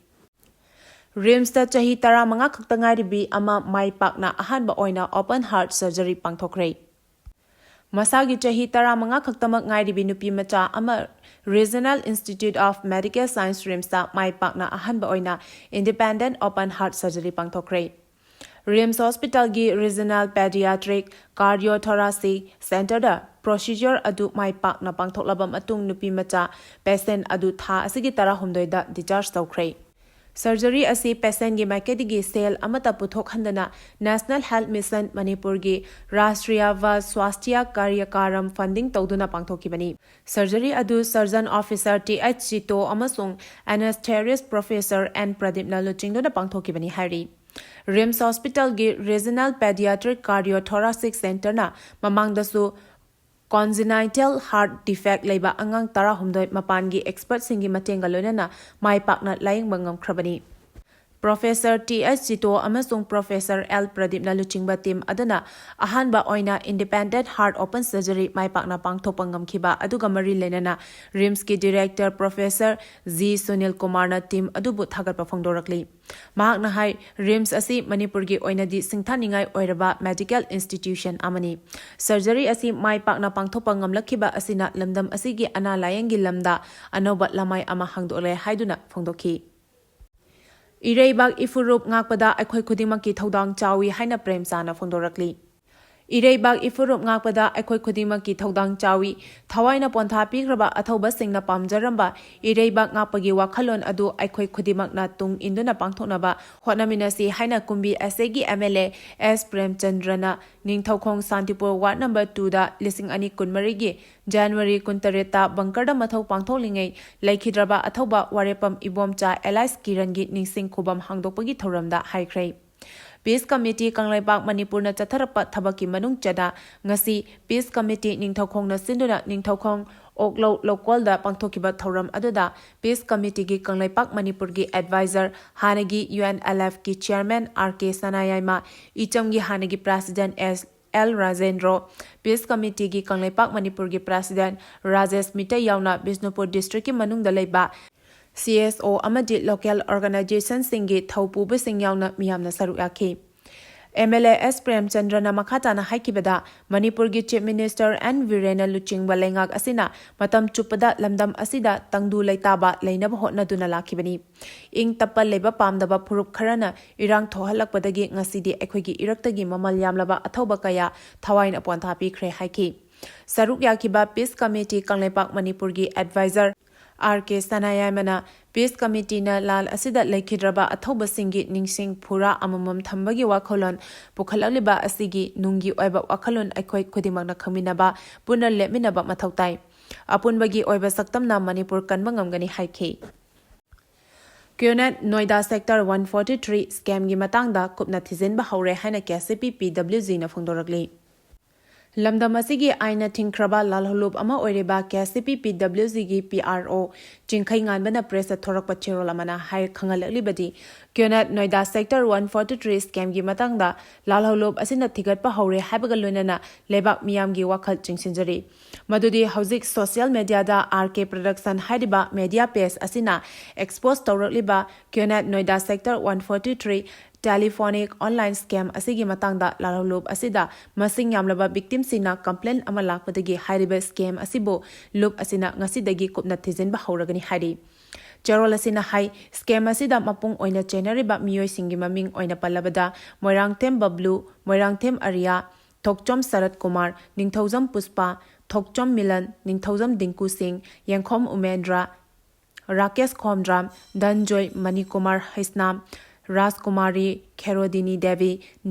ꯔꯤꯝꯁꯇ ꯆꯍꯤ ꯇꯔꯥꯃꯉꯥ ꯈꯛꯇ ꯉꯥꯏꯔꯤꯕꯤ ꯑꯃ ꯃꯥꯏ ꯄꯥꯛꯅ ꯑꯍꯥꯟꯕ ꯑꯣꯏꯅ open heart surgery ꯄꯥꯡꯊꯣꯛꯈ꯭ꯔꯦ꯫ ꯃꯁꯥꯒꯤ ꯆꯍꯤ ꯇꯔꯥꯃꯉꯥ ꯈꯛꯇꯃꯛ ꯉꯥꯏꯔꯤꯕꯤ ꯅꯨꯄꯤ ꯃꯆꯥ ꯑꯃ Regional Institute of Medical Science ꯔꯤꯝꯁꯇ ꯃꯥꯏ ꯄꯥꯛꯅ ꯑꯍꯥꯟꯕ ꯑꯣꯏꯅ independent open heart surgery ꯄꯥꯡꯊꯣꯛꯈ꯭ꯔꯦ꯫ RIMS ꯍꯣꯁꯄꯤꯇꯥꯜꯒꯤ Regional Pediatric Cardiothoracic Centerꯗ procedure ꯑꯗꯨ ꯃꯥꯏ ꯄꯥꯛꯅ ꯄꯥꯡꯊꯣꯛꯂꯕ ꯃꯇꯨꯡ ꯅꯨꯄꯤ ꯃꯆꯥ patient ꯑꯗꯨ ꯊꯥ ꯑꯁꯤꯒꯤ ꯇꯔꯥꯍꯨꯝꯗꯣꯏꯗ discharge ꯇꯧꯈ꯭ꯔꯦ꯫ Surgery ꯑꯁꯤ patientꯒꯤ ꯃꯥꯏꯀꯩꯗꯒꯤ ꯁꯦꯜ ꯑꯃꯠꯇ ꯄꯨꯊꯣꯛꯍꯟꯗꯅ National Health Mission ꯃꯅꯤꯄꯨꯔꯒꯤ Rashtriya Swasthya Karyakram funding ꯇꯧꯗꯨꯅ ꯄꯥꯡꯊꯣꯛꯈꯤꯕꯅꯤ꯫ Surgery ꯑꯗꯨ Surgeon Officer Th ꯖꯤꯇꯣ ꯑꯃꯁꯨꯡ Anesthetist Professor N ꯄ꯭ꯔꯗꯤꯞꯅ ꯂꯨꯆꯤꯡꯗꯨꯅ ꯄꯥꯡꯊꯣꯛꯈꯤꯕꯅꯤ ꯍꯥꯏꯔꯤ꯫ ꯔꯤꯝꯁ ꯍꯣꯁꯄꯤꯇꯥꯜꯒꯤ Regional Pediatric Cardiothoracic Centerꯅ ꯃꯃꯥꯡꯗꯁꯨ congenital heart defect ꯂꯩꯕ ꯑꯉꯥꯡ ꯇꯔꯥꯍꯨꯝꯗꯣꯏ ꯃꯄꯥꯟꯒꯤ expertꯁꯤꯡꯒꯤ ꯃꯇꯦꯡꯒ ꯂꯣꯏꯅꯅ ꯃꯥꯏ ꯄꯥꯛꯅ ꯂꯥꯌꯦꯡꯕ ꯉꯝꯈ꯭ꯔꯕꯅꯤ꯫ Professor Th ꯖꯤꯇꯣ ꯑꯃꯁꯨꯡ Professor L ꯄ꯭ꯔꯗꯤꯞꯅ ꯂꯨꯆꯤꯡꯕ team ꯑꯗꯨꯅ ꯑꯍꯥꯟꯕ ꯑꯣꯏꯅ independent heart open surgery ꯃꯥꯏ ꯄꯥꯛꯅ ꯄꯥꯡꯊꯣꯛꯄ ꯉꯝꯈꯤꯕ ꯑꯗꯨꯒ ꯃꯔꯤ ꯂꯩꯅꯅ ꯔꯤꯝꯁꯀꯤ director Professor ꯖꯤ ꯁꯨꯅꯤꯜ ꯀꯨꯃꯥꯔꯅ team ꯑꯗꯨꯕꯨ ꯊꯥꯒꯠꯄ ꯐꯣꯡꯗꯣꯔꯛꯂꯤ꯫ ꯃꯍꯥꯛꯅ ꯍꯥꯏ, ꯔꯤꯝꯁ ꯑꯁꯤ ꯃꯅꯤꯄꯨꯔꯒꯤ ꯑꯣꯏꯅꯗꯤ ꯁꯤꯡꯊꯥꯅꯤꯡꯉꯥꯏ ꯑꯣꯏꯔꯕ medical institution ꯑꯃꯅꯤ꯫ Surgery ꯑꯁꯤ ꯃꯥꯏ ꯄꯥꯛꯅ ꯄꯥꯡꯊꯣꯛꯄ ꯉꯝꯂꯛꯈꯤꯕ ꯑꯁꯤꯅ ꯂꯝꯗꯝ ꯑꯁꯤꯒꯤ ꯑꯅꯥ ꯂꯥꯌꯦꯡꯒꯤ ꯂꯝꯗ ꯑꯅꯧꯕ ꯂꯃꯥꯏ ꯑꯃ ꯍꯥꯡꯗꯣꯛꯂꯦ ꯍꯥꯏꯗꯨꯅ ꯐꯣꯡꯗꯣꯛꯈꯤ꯫ ꯏꯔꯩꯕꯥꯛ ꯏꯐꯨꯔꯨꯞ ꯉꯥꯛꯄꯗ ꯑꯩꯈꯣꯏ ꯈꯨꯗꯤꯡꯃꯛꯀꯤ ꯊꯧꯗꯥꯡ ꯆꯥꯎꯏ ꯍꯥꯏꯅ ꯄ꯭ꯔꯦꯝꯆꯥꯅ ꯐꯣꯡꯗꯣꯔꯛꯂꯤ꯫ ꯏꯔꯩꯕꯥꯛ ꯏꯐꯨꯔꯨꯞ ꯉꯥꯛꯄꯗ ꯑꯩꯈꯣꯏ ꯈꯨꯗꯤꯡꯃꯛꯀꯤ ꯊꯧꯗꯥꯡ ꯆꯥꯎꯏ꯫ ꯊꯋꯥꯏꯅ ꯄꯣꯟꯊꯥ ꯄꯤꯈ꯭ꯔꯕ ꯑꯊꯧꯕꯁꯤꯡꯅ ꯄꯥꯝꯖꯔꯝꯕ ꯏꯔꯩꯕꯥꯛ ꯉꯥꯛꯄꯒꯤ ꯋꯥꯈꯜꯂꯣꯟ ꯑꯗꯨ ꯑꯩꯈꯣꯏ ꯈꯨꯗꯤꯡꯃꯛꯅ ꯇꯨꯡ ꯏꯟꯗꯨꯅ ꯄꯥꯡꯊꯣꯛꯅꯕ ꯍꯣꯠꯅꯃꯤꯟꯅꯁꯤ ꯍꯥꯏꯅ ꯀꯨꯝꯕꯤ ꯑꯦꯁ ꯑꯦꯒꯤ ꯑꯦꯝ ꯑꯦꯜ ꯑꯦ ꯑꯦꯁ ꯄ꯭ꯔꯦꯝꯆꯟꯗ꯭ꯔꯅ ꯅꯤꯡꯊꯧꯈꯣꯡ ꯁꯥꯟꯇꯤꯄꯨꯔ ꯋꯥꯔꯗ ꯅꯝꯕꯔ ꯇꯨꯗ ꯂꯤꯁꯤꯡ ꯑꯅꯤ ꯀꯨꯟꯃꯔꯤꯒꯤ ꯖꯅꯋꯥꯔꯤ ꯀꯨꯟꯇꯔꯦꯠꯇ ꯕꯪꯀꯔꯗ ꯃꯊꯧ ꯄꯥꯡꯊꯣꯛꯂꯤꯉꯩ ꯂꯩꯈꯤꯗ꯭ꯔꯕ ꯑꯊꯧꯕ ꯋꯥꯔꯦꯞꯄꯝ ꯏꯕꯣꯝꯆꯥ ꯑꯦꯂꯥꯏꯁ ꯀꯤꯔꯟꯒꯤ ꯅꯤꯡꯁꯤꯡ ꯈꯨꯕꯝ ꯍꯥꯡꯗꯣꯛꯄꯒꯤ ꯊꯧꯔꯝꯗ ꯍꯥꯏꯈ꯭ꯔꯦ꯫ Peace Committee ꯀꯪꯂꯩꯄꯥꯛ ꯃꯅꯤꯄꯨꯔꯅ ꯆꯠꯊꯔꯛꯄ ꯊꯕꯛꯀꯤ ꯃꯅꯨꯡ ꯆꯟꯅ ꯉꯁꯤ Peace Committee ꯅꯤꯡꯊꯧꯈꯣꯡꯅ ꯁꯤꯟꯗꯨꯅ ꯅꯤꯡꯊꯧꯈꯣꯡ ꯑꯣꯛꯂꯧ ꯂꯧꯀꯣꯜꯗ ꯄꯥꯡꯊꯣꯛꯈꯤꯕ ꯊꯧꯔꯝ ꯑꯗꯨꯗ Peace Committeeꯒꯤ ꯀꯪꯂꯩꯄꯥꯛ ꯃꯅꯤꯄꯨꯔꯒꯤ advisor, ꯍꯥꯟꯅꯒꯤ ꯌꯨ ꯑꯦꯟ ꯑꯦꯜ ꯑꯦꯐꯀꯤ chairman ꯑꯥꯔ ꯀꯦ ꯁꯅꯥꯌꯥꯏꯃ, ꯏꯆꯝꯒꯤ ꯍꯥꯟꯅꯒꯤ president S L Rajendro, peace ꯀꯃꯤꯇꯤꯒꯤ ꯀꯪꯂꯩꯄꯥꯛ ꯃꯅꯤꯄꯨꯔꯒꯤ ꯄ꯭ꯔꯦꯁꯤꯗꯦꯟꯠ ꯔꯥꯖꯦꯁ ꯃꯤꯇꯩ ꯌꯥꯎꯅ ꯕꯤꯁꯅꯨꯄꯨꯔ ꯗꯤꯁꯇ꯭ꯔꯤꯛꯀꯤ ꯃꯅꯨꯡꯗ ꯂꯩꯕ ꯁꯤ ꯑꯦꯁ ꯑꯣ ꯑꯃꯗꯤ ꯂꯣꯀꯦꯜ ꯑꯣꯔꯒꯅꯥꯏꯖꯦꯁꯟꯁꯤꯡꯒꯤ ꯊꯧꯄꯨꯕꯁꯤꯡ ꯌꯥꯎꯅ ꯃꯤꯌꯥꯝꯅ ꯁꯔꯨꯛ ꯌꯥꯈꯤ꯫ ꯑꯦꯝ ꯑꯦꯜ ꯑꯦ ꯑꯦꯁ ꯄ꯭ꯔꯦꯝꯆꯟꯗ꯭ꯔꯅ ꯃꯈꯥ ꯇꯥꯅ ꯍꯥꯏꯈꯤꯕꯗ, ꯃꯅꯤꯄꯨꯔꯒꯤ ꯆꯤꯐ ꯃꯤꯅꯤꯁꯇꯔ ꯑꯦꯟ ꯕꯤꯔꯦꯟꯅ ꯂꯨꯆꯤꯡꯕ ꯂꯩꯉꯥꯛ ꯑꯁꯤꯅ ꯃꯇꯝ ꯆꯨꯞꯄꯗ ꯂꯝꯗꯝ ꯑꯁꯤꯗ ꯇꯪꯗꯨ ꯂꯩꯇꯥꯕ ꯂꯩꯅꯕ ꯍꯣꯠꯅꯗꯨꯅ ꯂꯥꯛꯈꯤꯕꯅꯤ꯫ ꯏꯪ ꯇꯞꯄ ꯂꯩꯕ ꯄꯥꯝꯗꯕ ꯐꯨꯔꯨꯞ ꯈꯔꯅ ꯏꯔꯥꯡ ꯊꯣꯛꯍꯜꯂꯛꯄꯗꯒꯤ ꯉꯁꯤꯗꯤ ꯑꯩꯈꯣꯏꯒꯤ ꯏꯔꯛꯇꯒꯤ ꯃꯃꯜ ꯌꯥꯝꯂꯕ ꯑꯊꯧꯕ ꯀꯌꯥ ꯊꯋꯥꯏꯅ ꯄꯣꯟꯊꯥ ꯄꯤꯈ꯭ꯔꯦ ꯍꯥꯏꯈꯤ꯫ ꯁꯔꯨꯛ ꯌꯥꯈꯤꯕ ꯄꯤꯁ ꯀꯃꯤꯇꯤ ꯀꯪꯂꯩꯄꯥꯛ ꯃꯅꯤꯄꯨꯔꯒꯤ ꯑꯦꯗꯚꯥꯏꯖꯔ ꯑꯥꯔ ꯀꯦ ꯁꯅꯥꯌꯥꯏꯃꯅ ꯄꯤꯁ ꯀꯃꯤꯇꯤꯅ ꯂꯥꯜ ꯑꯁꯤꯗ ꯂꯩꯈꯤꯗ꯭ꯔꯕ ꯑꯊꯧꯕꯁꯤꯡꯒꯤ ꯅꯤꯡꯁꯤꯡ ꯐꯨꯔꯥ ꯑꯃꯃꯝ ꯊꯝꯕꯒꯤ ꯋꯥꯈꯜꯂꯣꯟ ꯄꯨꯈꯠꯂꯛꯂꯤꯕ ꯑꯁꯤꯒꯤ ꯅꯨꯡꯒꯤ ꯑꯣꯏꯕ ꯋꯥꯈꯜꯂꯣꯟ ꯑꯩꯈꯣꯏ ꯈꯨꯗꯤꯡꯃꯛꯅ ꯈꯪꯃꯤꯟꯅꯕ, ꯄꯨꯟꯅ ꯂꯦꯞꯃꯤꯟꯅꯕ ꯃꯊꯧ ꯇꯥꯏ꯫ ꯑꯄꯨꯟꯕꯒꯤ ꯑꯣꯏꯕ ꯁꯛꯇꯝꯅ ꯃꯅꯤꯄꯨꯔ ꯀꯟꯕ ꯉꯝꯒꯅꯤ ꯍꯥꯏꯈꯤ꯫ ꯀ꯭ꯌꯨꯅꯦꯠ Noida sector one forty three ꯁ꯭ꯀꯦꯝꯒꯤ ꯃꯇꯥꯡꯗ ꯀꯨꯞꯅ ꯊꯤꯖꯤꯟꯕ ꯍꯧꯔꯦ ꯍꯥꯏꯅ ꯀꯦ ꯑꯦꯁ ꯁꯤ ꯄꯤ ꯄꯤ ꯗꯕ꯭ꯂꯤꯎ ꯖꯤꯅ ꯐꯣꯡꯗꯣꯔꯛꯂꯤ꯫ ꯂꯝꯗꯝ ꯑꯁꯤꯒꯤ ꯑꯥꯏꯟꯅ ꯊꯤꯡꯈ꯭ꯔꯕ ꯂꯥꯜꯍꯧꯂꯨꯞ ꯑꯃ ꯑꯣꯏꯔꯤꯕ ꯀꯦ ꯑꯦꯁ ꯁꯤ ꯄꯤ ꯄꯤ ꯗꯕ꯭ꯂꯤꯎ ꯖꯤꯒꯤ ꯄꯤ ꯑꯥꯔ ꯑꯣ ꯆꯤꯡꯈꯩ ꯉꯥꯟꯕꯅ ꯄ꯭ꯔꯦꯁꯇ ꯊꯣꯔꯛꯄ ꯆꯦꯔꯣꯜ ꯑꯃꯅ ꯍꯥꯏ ꯈꯪꯍꯜꯂꯛꯂꯤꯕꯗꯤ, ꯀ꯭ꯌꯨꯅꯦꯠ Noida sector one forty three ꯁ꯭ꯀꯦꯝꯒꯤ ꯃꯇꯥꯡꯗ ꯂꯥꯜꯍꯧꯂꯨꯞ ꯑꯁꯤꯅ ꯊꯤꯒꯠꯄ ꯍꯧꯔꯦ ꯍꯥꯏꯕꯒ ꯂꯣꯏꯅꯅ ꯂꯩꯕꯥꯛ ꯃꯤꯌꯥꯝꯒꯤ ꯋꯥꯈꯜ ꯆꯤꯡꯁꯤꯟꯖꯔꯤ꯫ ꯃꯗꯨꯗꯤ ꯍꯧꯖꯤꯛ ꯁꯣꯁꯤꯌꯦꯜ ꯃꯦꯗꯤꯌꯥꯗ ꯑꯥꯔ ꯀꯦ ꯄ꯭ꯔꯗꯛꯁꯟ ꯍꯥꯏꯔꯤꯕ ꯃꯦꯗꯤꯌꯥ ꯄꯦꯖ ꯑꯁꯤꯅ ꯑꯦꯛꯁꯄꯣꯖ ꯇꯧꯔꯛꯂꯤꯕ QNet Noida sector one forty three telephonic online scam ꯑꯁꯤꯒꯤ ꯃꯇꯥꯡꯗ ꯂꯥꯜꯍꯧꯂꯨꯞ ꯑꯁꯤꯗ ꯃꯁꯤꯡ ꯌꯥꯝꯂꯕ ꯚꯤꯛꯇꯤꯝꯁꯤꯡꯅ ꯀꯝꯄ꯭ꯂꯦꯟ ꯑꯃ ꯂꯥꯛꯄꯗꯒꯤ ꯍꯥꯏꯔꯤꯕ ꯁ꯭ꯀꯦꯝ ꯑꯁꯤꯕꯨ ꯂꯨꯞ ꯑꯁꯤꯅ ꯉꯁꯤꯗꯒꯤ ꯀꯨꯞꯅ ꯊꯤꯖꯤꯟꯕ ꯍꯧꯔꯒꯅꯤ ꯍꯥꯏꯔꯤ꯫ ꯆꯦꯔꯣꯜ ꯑꯁꯤꯅ ꯍꯥꯏ, ꯁ꯭ꯀꯦꯝ ꯑꯁꯤꯗ ꯃꯄꯨꯡ ꯑꯣꯏꯅ ꯆꯦꯟꯅꯔꯤꯕ ꯃꯤꯑꯣꯏꯁꯤꯡꯒꯤ ꯃꯃꯤꯡ ꯑꯣꯏꯅ ꯄꯜꯂꯕꯗ, ꯃꯣꯏꯔꯥꯡꯊꯦꯝ ꯕꯕ꯭ꯂꯨ, ꯃꯣꯏꯔꯥꯡꯊꯦꯝ ꯑꯔꯤꯌꯥ, ꯊꯣꯛꯆꯣꯝ ꯁꯔꯠ ꯀꯨꯃꯥꯔ, ꯅꯤꯡꯊꯧꯖꯝ ꯄꯨꯁꯄꯥ, ꯊꯣꯛꯆꯣꯝ ꯃꯤꯂꯟ, ꯅꯤꯡꯊꯧꯖꯝ ꯗꯤꯡꯀꯨ ꯁꯤꯡ, ꯌꯦꯡꯈꯣꯝ ꯎꯃꯦꯟꯗ꯭ꯔ, ꯔꯥꯀꯦꯁ ꯈꯣꯝꯗ꯭ꯔꯥꯝ, ꯙꯟꯖꯣꯏ ꯃꯅꯤꯀꯨꯃꯥꯔ ꯍꯩꯁꯅꯥꯝ, ꯔꯥꯖꯀꯨꯃꯥꯔꯤ ꯈꯦꯔꯣꯗꯤꯅꯤ ꯗꯦꯕꯤ,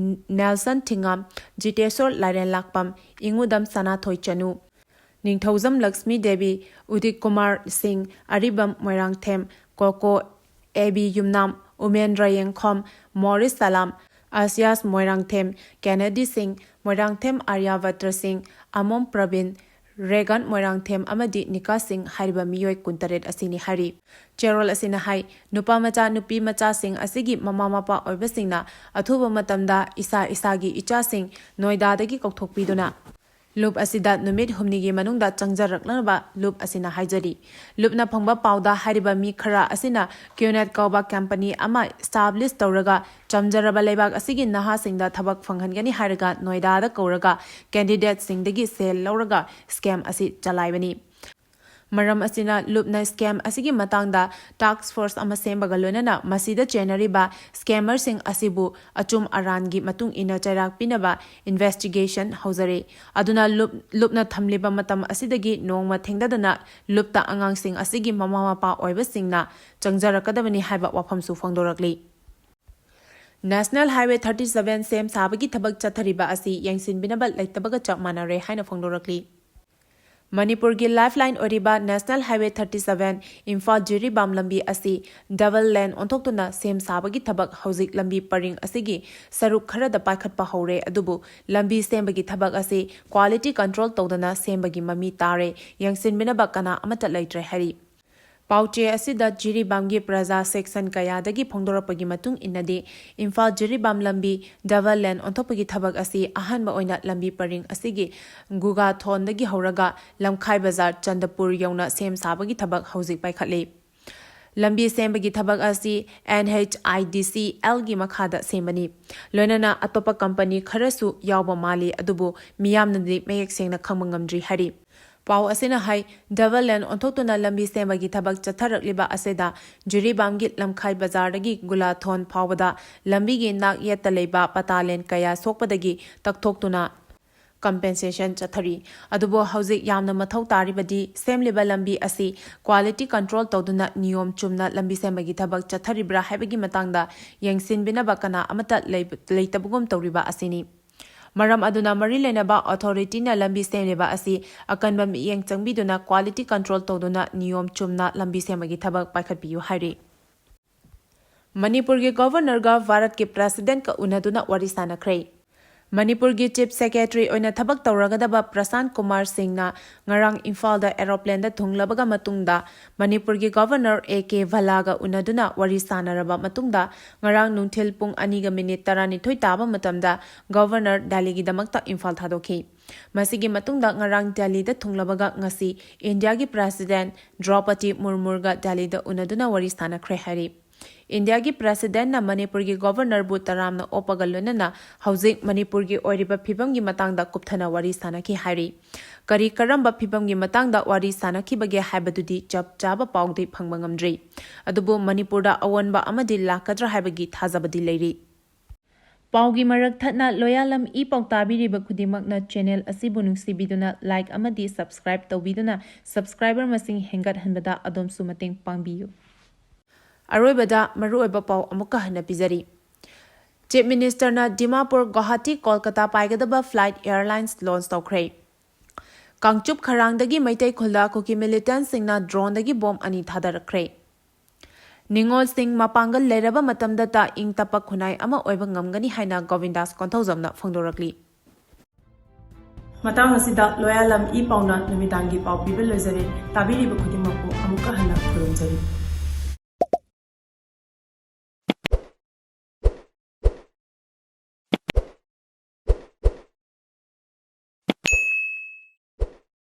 ꯅꯦꯜꯁꯟ ꯊꯤꯉꯥꯝ, ꯖꯤꯇꯦꯁꯣꯔ ꯂꯥꯏꯔꯦꯟꯂꯥꯛꯄꯝ, ꯏꯉꯨꯗꯝ ꯁꯅꯥꯊꯣꯏ ꯆꯅꯨ, ꯅꯤꯡꯊꯧꯖꯝ ꯂꯛꯁꯃꯤ ꯗꯦꯕꯤ, ꯎꯗꯤꯠ ꯀꯨꯃꯥꯔ ꯁꯤꯡ, ꯑꯔꯤꯕꯝ ꯃꯣꯏꯔꯥꯡꯊꯦꯝ, ꯀꯣꯀꯣ ꯑꯦ ꯕꯤ ꯌꯨꯝꯅꯥꯝ, ꯎꯃꯦꯟꯗ꯭ꯔ ꯌꯦꯡꯈꯣꯝ, ꯃꯣꯔꯤꯁ ꯁꯂꯥꯝ, ꯑꯁꯤꯌꯥꯁ ꯃꯣꯏꯔꯥꯡꯊꯦꯝ, ꯀꯦꯅꯦꯗꯤ ꯁꯤꯡ, ꯃꯣꯏꯔꯥꯡꯊꯦꯝ ꯑꯥꯔꯌꯥꯕꯇ꯭ꯔ ꯁꯤꯡ, ꯑꯃꯣꯝ ꯄ꯭ꯔꯕꯤꯟ, ꯔꯦꯒꯟ ꯃꯣꯏꯔꯥꯡꯊꯦꯝ ꯑꯃꯗꯤ ꯅꯤꯀꯥ ꯁꯤꯡ ꯍꯥꯏꯔꯤꯕ ꯃꯤꯑꯣꯏ ꯀꯨꯟꯇꯔꯦꯠ ꯑꯁꯤꯅꯤ ꯍꯥꯏꯔꯤ꯫ ꯆꯦꯔꯣꯜ ꯑꯁꯤꯅ ꯍꯥꯏ, ꯅꯨꯄꯥ ꯃꯆꯥ, ꯅꯨꯄꯤ ꯃꯆꯥꯁꯤꯡ ꯑꯁꯤꯒꯤ ꯃꯃꯥ ꯃꯄꯥ ꯑꯣꯏꯕꯁꯤꯡꯅ ꯑꯊꯨꯕ ꯃꯇꯝꯗ ꯏꯁꯥ ꯏꯁꯥꯒꯤ ꯏꯆꯥꯁꯤꯡ ꯅꯣꯏꯗꯥꯗꯒꯤ ꯀꯧꯊꯣꯛꯄꯤꯗꯨꯅ ꯂꯨꯞ ꯑꯁꯤꯗ ꯅꯨꯃꯤꯠ ꯍꯨꯝꯅꯤꯒꯤ ꯃꯅꯨꯡꯗ ꯆꯪꯖꯔꯛꯅꯕ ꯂꯨꯞ ꯑꯁꯤꯅ ꯍꯥꯏꯖꯔꯤ꯫ ꯂꯨꯞꯅ ꯐꯪꯕ ꯄꯥꯎꯗ ꯍꯥꯏꯔꯤꯕ ꯃꯤ ꯈꯔ ꯑꯁꯤꯅ ꯀ꯭ꯌꯨꯅꯦꯠ ꯀꯧꯕ ꯀꯝꯄꯅꯤ ꯑꯃ establish ꯇꯧꯔꯒ ꯆꯝꯖꯔꯕ ꯂꯩꯕꯥꯛ ꯑꯁꯤꯒꯤ ꯅꯍꯥꯁꯤꯡꯗ ꯊꯕꯛ ꯐꯪꯍꯟꯒꯅꯤ ꯍꯥꯏꯔꯒ ꯅꯣꯏꯗꯥꯗ ꯀꯧꯔꯒ candidateꯁꯤꯡꯗꯒꯤ ꯁꯦꯜ ꯂꯧꯔꯒ scam ꯑꯁꯤ ꯆꯂꯥꯏꯕꯅꯤ꯫ ꯃꯔꯝ ꯑꯁꯤꯅ ꯂꯨꯞꯅ scam ꯑꯁꯤꯒꯤ ꯃꯇꯥꯡꯗ task force ꯑꯃ ꯁꯦꯝꯕꯒ ꯂꯣꯏꯅꯅ ꯃꯁꯤꯗ ꯆꯦꯟꯅꯔꯤꯕ scammerꯁꯤꯡ ꯑꯁꯤꯕꯨ ꯑꯆꯨꯝ ꯑꯔꯥꯟꯒꯤ ꯃꯇꯨꯡ ꯏꯟꯅ ꯆꯩꯔꯥꯛ ꯄꯤꯅꯕ investigation ꯍꯧꯖꯔꯦ꯫ ꯑꯗꯨꯅ ꯂꯨꯞ, ꯂꯨꯞꯅ ꯊꯝꯂꯤꯕ ꯃꯇꯝ ꯑꯁꯤꯗꯒꯤ ꯅꯣꯡꯃ ꯊꯦꯡꯗꯗꯅ ꯂꯨꯞꯇ ꯑꯉꯥꯡꯁꯤꯡ ꯑꯁꯤꯒꯤ ꯃꯃꯥ ꯃꯄꯥ ꯑꯣꯏꯕꯁꯤꯡꯅ ꯆꯪꯖꯔꯛꯀꯗꯕꯅꯤ ꯍꯥꯏꯕ ꯋꯥꯐꯝꯁꯨ ꯐꯣꯡꯗꯣꯔꯛꯂꯤ꯫ National Highway thirty seven ꯁꯦꯝ ꯁꯥꯕꯒꯤ ꯊꯕꯛ ꯆꯠꯊꯔꯤꯕ ꯑꯁꯤ ꯌꯦꯡꯁꯤꯟꯕꯤꯅꯕ ꯂꯩꯇꯕꯒ ꯆꯞ ꯃꯥꯟꯅꯔꯦ ꯍꯥꯏꯅ ꯐꯣꯡꯗꯣꯔꯛꯂꯤ꯫ ꯃꯅꯤꯄꯨꯔꯒꯤ lifeline ꯑꯣꯏꯔꯤꯕ National Highway thirty seven Imphal Jiribam ꯂꯝꯕꯤ ꯑꯁꯤ double lane ꯑꯣꯟꯊꯣꯛꯇꯨꯅ ꯁꯦꯝ ꯁꯥꯕꯒꯤ ꯊꯕꯛ ꯍꯧꯖꯤꯛ ꯂꯝꯕꯤ ꯄꯔꯤꯡ ꯑꯁꯤꯒꯤ ꯁꯔꯨꯛ ꯈꯔꯗ ꯄꯥꯏꯈꯠꯄ ꯍꯧꯔꯦ, ꯑꯗꯨꯕꯨ ꯂꯝꯕꯤ ꯁꯦꯝꯕꯒꯤ ꯊꯕꯛ ꯑꯁꯤ quality control ꯇꯧꯗꯅ ꯁꯦꯝꯕꯒꯤ ꯃꯃꯤ ꯇꯥꯔꯦ, ꯌꯦꯡꯁꯤꯟꯕꯤꯅꯕ ꯀꯅꯥ ꯑꯃꯠꯇ ꯂꯩꯇ꯭ꯔꯦ ꯍꯥꯏꯔꯤ꯫ ꯄꯥꯎꯆꯦ ꯑꯁꯤꯗ ꯖꯤꯔꯤꯕꯥꯝꯒꯤ ꯄ꯭ꯔꯖꯥ section ꯀꯌꯥꯗꯒꯤ ꯐꯣꯡꯗꯣꯔꯛꯄꯒꯤ ꯃꯇꯨꯡ ꯏꯟꯅꯗꯤ, ꯏꯝꯐꯥꯜ ꯖꯤꯔꯤꯕꯥꯝ ꯂꯝꯕꯤ double lane ꯑꯣꯟꯊꯣꯛꯄꯒꯤ ꯊꯕꯛ ꯑꯁꯤ ꯑꯍꯥꯟꯕ ꯑꯣꯏꯅ ꯂꯝꯕꯤ ꯄꯔꯤꯡ ꯑꯁꯤꯒꯤ ꯒꯨꯒꯥꯊꯣꯟꯗꯒꯤ ꯍꯧꯔꯒ ꯂꯝꯈꯥꯏ ꯕꯖꯥꯔ ꯆꯟꯗꯄꯨꯔ ꯌꯧꯅ ꯁꯦꯝ ꯁꯥꯕꯒꯤ ꯊꯕꯛ ꯍꯧꯖꯤꯛ ꯄꯥꯏꯈꯠꯂꯤ꯫ ꯂꯝꯕꯤ ꯁꯦꯝꯕꯒꯤ ꯊꯕꯛ ꯑꯁꯤ NHIDCLꯒꯤ ꯃꯈꯥꯗ ꯁꯦꯝꯕꯅꯤ꯫ ꯂꯣꯏꯅꯅ ꯑꯇꯣꯞꯄ ꯀꯝꯄꯅꯤ ꯈꯔꯁꯨ ꯌꯥꯎꯕ ꯃꯥꯜꯂꯤ, ꯑꯗꯨꯕꯨ ꯃꯤꯌꯥꯝꯅꯗꯤ ꯃꯌꯦꯛ ꯁꯦꯡꯅ ꯈꯪꯕ ꯉꯝꯗ꯭ꯔꯤ ꯍꯥꯏꯔꯤ꯫ ꯄꯥꯎ ꯑꯁꯤꯅ ꯍꯥꯏ, double lane ꯑꯣꯟꯊꯣꯛꯇꯨꯅ ꯂꯝꯕꯤ ꯁꯦꯝꯕꯒꯤ ꯊꯕꯛ ꯆꯠꯊꯔꯛꯂꯤꯕ ꯑꯁꯤꯗ ꯖꯤꯔꯤꯕꯥꯝꯒꯤ ꯂꯝꯈꯥꯏ ꯕꯖꯥꯔꯗꯒꯤ ꯒꯨꯂꯥꯊꯣꯟ ꯐꯥꯎꯕꯗ ꯂꯝꯕꯤꯒꯤ ꯅꯥꯛ ꯌꯦꯠꯇ ꯂꯩꯕ ꯄꯇꯥ ꯂꯦꯟ ꯀꯌꯥ ꯁꯣꯛꯄꯗꯒꯤ ꯇꯛꯊꯣꯛꯇꯨꯅ compensation ꯆꯠꯊꯔꯤ꯫ ꯑꯗꯨꯕꯨ ꯍꯧꯖꯤꯛ ꯌꯥꯝꯅ ꯃꯊꯧ ꯇꯥꯔꯤꯕꯗꯤ ꯁꯦꯝꯂꯤꯕ ꯂꯝꯕꯤ ꯑꯁꯤ quality control ꯇꯧꯗꯨꯅ ꯅꯤꯌꯣꯝ ꯆꯨꯝꯅ ꯂꯝꯕꯤ ꯁꯦꯝꯕꯒꯤ ꯊꯕꯛ ꯆꯠꯊꯔꯤꯕ꯭ꯔꯥ ꯍꯥꯏꯕꯒꯤ ꯃꯇꯥꯡꯗ ꯌꯦꯡꯁꯤꯟꯕꯤꯅꯕ ꯀꯅꯥ ꯑꯃꯠꯇ ꯂꯩꯕ, ꯂꯩꯇꯕꯒꯨꯝ ꯇꯧꯔꯤꯕ ꯑꯁꯤꯅꯤ꯫ ꯃꯔꯝ ꯑꯗꯨꯅ ꯃꯔꯤ ꯂꯩꯅꯕ authorityꯅ ꯂꯝꯕꯤ ꯁꯦꯝꯂꯤꯕ ꯑꯁꯤ ꯑꯀꯟꯕ ꯃꯤꯠꯌꯦꯡ ꯆꯪꯕꯤꯗꯨꯅ quality control ꯇꯧꯗꯨꯅ ꯅꯤꯌꯣꯝ ꯆꯨꯝꯅ ꯂꯝꯕꯤ ꯁꯦꯝꯕꯒꯤ ꯊꯕꯛ ꯄꯥꯏꯈꯠꯄꯤꯌꯨ ꯍꯥꯏꯔꯤ꯫ ꯃꯅꯤꯄꯨꯔꯒꯤ Governorꯒ ꯚꯥꯔꯠꯀꯤ Presidentꯀ ꯎꯅꯗꯨꯅ ꯋꯥꯔꯤ ꯁꯥꯅꯈ꯭ꯔꯦ꯫ ꯃꯅꯤꯄꯨꯔꯒꯤ Chief Secretary ꯑꯣꯏꯅ ꯊꯕꯛ ꯇꯧꯔꯒꯗꯕ ꯄ꯭ꯔꯁꯥꯟꯠ ꯀꯨꯃꯥꯔ ꯁꯤꯡꯅ ꯉꯔꯥꯡ ꯏꯝꯐꯥꯜꯗ aeroplane ꯗ ꯊꯨꯡꯂꯕꯒ ꯃꯇꯨꯡꯗ ꯃꯅꯤꯄꯨꯔꯒꯤ Governor A K ꯚꯜꯂꯥꯒ ꯎꯅꯗꯨꯅ ꯋꯥꯔꯤ ꯁꯥꯟꯅꯔꯕ ꯃꯇꯨꯡꯗ ꯉꯔꯥꯡ ꯅꯨꯡꯊꯤꯜ ꯄꯨꯡ ꯑꯅꯤꯒ ꯃꯤꯅꯤꯠ ꯇꯔꯥꯅꯤꯊꯣꯏ ꯇꯥꯕ ꯃꯇꯝꯗ Governor ꯗꯦꯜꯂꯤꯒꯤꯗꯃꯛꯇ ꯏꯝꯐꯥꯜ ꯊꯥꯗꯣꯛꯈꯤ꯫ ꯃꯁꯤꯒꯤ ꯃꯇꯨꯡꯗ ꯉꯔꯥꯡ ꯗꯦꯜꯂꯤꯗ ꯊꯨꯡꯂꯕꯒ ꯉꯁꯤ ꯏꯟꯗꯤꯌꯥꯒꯤ President ꯗ꯭ꯔꯧꯄꯗꯤ ꯃꯨꯔꯃꯨꯒ ꯗꯦꯜꯂꯤꯗ ꯎꯅꯗꯨꯅ ꯋꯥꯔꯤ ꯁꯥꯟꯅꯈ꯭ꯔꯦ ꯍꯥꯏꯔꯤ꯫ ꯏꯟꯗꯤꯌꯥꯒꯤ President ꯅ ꯃꯅꯤꯄꯨꯔꯒꯤ Governor ꯕꯨ ꯇꯔꯥꯝꯅ ꯑꯣꯛꯄꯒ ꯂꯣꯏꯅꯅ ꯍꯧꯖꯤꯛ ꯃꯅꯤꯄꯨꯔꯒꯤ ꯑꯣꯏꯔꯤꯕ ꯐꯤꯕꯝꯒꯤ ꯃꯇꯥꯡꯗ ꯀꯨꯞꯊꯅ ꯋꯥꯔꯤ ꯁꯥꯟꯅꯈꯤ ꯍꯥꯏꯔꯤ꯫ ꯀꯔꯤ ꯀꯔꯝꯕ ꯐꯤꯕꯝꯒꯤ ꯃꯇꯥꯡꯗ ꯋꯥꯔꯤ ꯁꯥꯟꯅꯈꯤꯕꯒꯦ ꯍꯥꯏꯕꯗꯨꯗꯤ ꯆꯞ ꯆꯥꯕ ꯄꯥꯎꯗꯤ ꯐꯪꯕ ꯉꯝꯗ꯭ꯔꯤ꯫ ꯑꯗꯨꯕꯨ ꯃꯅꯤꯄꯨꯔꯗ ꯑꯑꯣꯟꯕ ꯑꯃꯗꯤ ꯂꯥꯛꯀꯗ꯭ꯔꯥ ꯍꯥꯏꯕꯒꯤ ꯊꯥꯖꯕꯗꯤ ꯂꯩꯔꯤ꯫ ꯄꯥꯎꯒꯤ ꯃꯔꯛ ꯊꯠꯅ ꯂꯣꯌꯥꯂꯝ ꯏ ꯄꯥꯎ ꯇꯥꯕꯤꯔꯤꯕ ꯈꯨꯗꯤꯡꯃꯛꯅ channel ꯑꯁꯤꯕꯨ ꯅꯨꯡꯁꯤꯕꯤꯗꯨꯅ like ꯑꯃꯗꯤ subscribe ꯇꯧꯕꯤꯗꯨꯅ subscriber ꯃꯁꯤꯡ ꯍꯦꯟꯒꯠꯍꯟꯕꯗ ꯑꯗꯣꯝꯁꯨ ꯃꯇꯦꯡ ꯄꯥꯡꯕꯤꯌꯨ꯫ ꯑꯔꯣꯏꯕꯗ ꯃꯔꯨꯑꯣꯏꯕ ꯄꯥꯎ ꯑꯃꯨꯛꯀ ꯍꯟꯅ ꯄꯤꯖꯔꯤ꯫ Chief Minister ꯅ ꯗꯤꯃꯥꯄꯨꯔ ꯒꯨꯋꯥꯍꯥꯇꯤ ꯀꯣꯜꯀꯇꯥ ꯄꯥꯏꯒꯗꯕ flight airlines launch ꯇꯧꯈ꯭ꯔꯦ꯫ ꯀꯥꯡꯆꯨꯞ ꯈꯔꯥꯡꯗꯒꯤ ꯃꯩꯇꯩ ꯈꯨꯜꯗ ꯀꯨꯀꯤ militant ꯁꯤꯡꯅ drone ꯗꯒꯤ bomb ꯑꯅꯤ ꯊꯥꯗꯔꯛꯈ꯭ꯔꯦ꯫ ꯅꯤꯉꯣꯜꯁꯤꯡ ꯃꯄꯥꯡꯒꯜ ꯂꯩꯔꯕ ꯃꯇꯝꯗꯇ ꯏꯪ ꯇꯞꯄ ꯈꯨꯟꯅꯥꯏ ꯑꯃ ꯑꯣꯏꯕ ꯉꯝꯒꯅꯤ ꯍꯥꯏꯅ ꯒꯣꯕꯤꯟꯗꯥꯁ ꯀꯣꯟꯊꯧꯖꯝꯅ ꯐꯣꯡꯗꯣꯔꯛꯂꯤ꯫ ꯃꯇꯥꯡ ꯑꯁꯤꯗ ꯂꯣꯌꯥꯂꯝ ꯏ ꯄꯥꯎꯅ ꯅꯨꯃꯤꯗꯥꯡꯒꯤ ꯄꯥꯎ ꯄꯤꯕ ꯂꯣꯏꯖꯔꯦ꯫ ꯇꯥꯕꯤꯔꯤꯕ ꯈꯨꯗꯤꯡꯃꯛꯄꯨ ꯑꯃꯨꯛꯀ ꯍꯟꯅ ꯈꯨꯔꯨꯝꯖꯔꯤ꯫